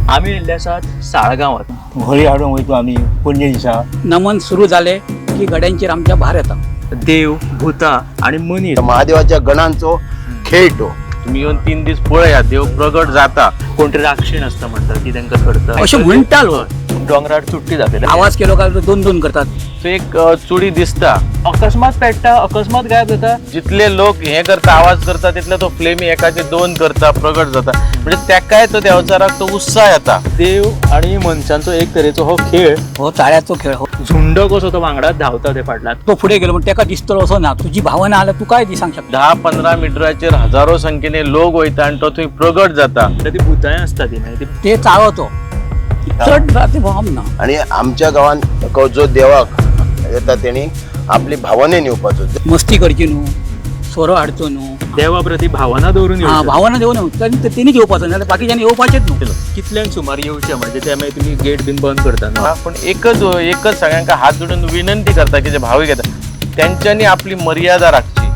आमी येयल्ले आसात साळगांवात. होळी हाडूंक वयतो आमी पणजे दिसा. नमन सुरू जाले की गड्यांचेर आमच्या भार येता. देव, भुतां आणि मनीस. महादेवाच्या गणांचो खेळ तो. तुम्ही येवन 3 दीस पळया, देव प्रगट जाता. कोणतरी राक्षीण आसता म्हणतात ती तांकां करता. अशें म्हणटालो. डोंगरार चुट्टी दाखयता. आवाज केलो काय दोन दोन करतात. सो एक चुडी दिसता. अकस्मात पेट्टा, अकस्मात गायब जाता. जितले लोक हे करता, आवाज करता, तितले तो फ्लेमी एकाचे दोन करता, प्रगट जाता. म्हणजे तेकाय तो देवचाराक तो उत्साह येता. देव आणि मनशांचो एक तरेचो हो खेळ. हो चाळ्याचो खेळ हो. झुंड कसो तो वांगडाच धांवता ते फाटल्यान. तो फुडें गेलो म्हण तेका दिसतलो असो ना, तुजी भावना आल्या तूं काय दिसांक शकता. 10-15 मिटराचेर हजारो संख्येने लोक वयता आनी तो थंय प्रगट जाता. ती भुतांय आसता ती मागीर ती ते चाळो तो चड ते भोंवप ना. आणि आमच्या गांवांत जो देवाक येता तेणी आपली भावनेन येवपाचो. मस्ती करची न्हू, सोरो हाडचो न्हू. देवा प्रती भावना दवरून हा येवचें. भावना देव न्हू, तेणीच येवपाचो, नाल्यार बाकीच्यांनी येवपाचेच न्हू. कितल्यांक सुमार येवचें म्हणजे ते मागीर तुमी गेट बीन बंद करता न्हू? हा, पण एकच एकच सगळ्यांका हात जोडून विनंती करता की जे भावीक येता तेंच्यांनी आपली मर्यादा राखची.